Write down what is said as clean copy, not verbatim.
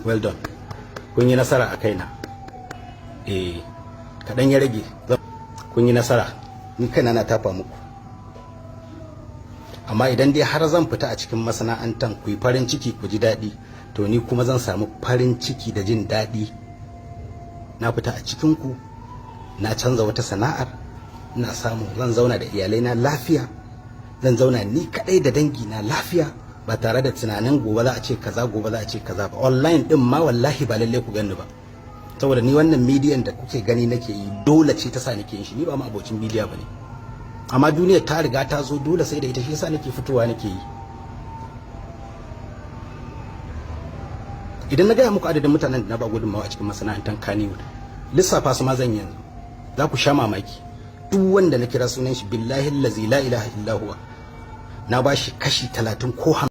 Well done, kun yi nasara a kaina. Eh, kaɗan ya rage, kun yi nasara. Ni kaina na tafa muku. Amma idan dai har zan fita a cikin masana'antar, ku yi farin ciki, ku ji daɗi, to ni kuma zan samu farin ciki da jin daɗi. Na fita a cikinku, na canza wata sana'ar, ina samu, zan zauna da iyalaina lafiya, zan zauna ni kaɗai da dangi na lafiya, ba tare da tunanin gobe za a ce kaza, gobe za a ce kaza ba. Online din ma wallahi ba lalle ku gani ba, saboda ni wannan midiyan da kuke gani nake yi, dole ce ta sa nake yin shi. Ni ba ma abocin midiya bane, amma duniyar ta riga ta zo, dole sai da ita, shi yasa nake fitowa nake yi. Idan na gaya muku adadin mutanen da na ba gudunmawa a cikin masana'antar Kannywood, lissafa su ma zan yanzu, za ku sha mamaki. Duk wanda na kira sunan shi, billahi allazi la ilaha illa huwa, na ba shi kashi 30 ko 50.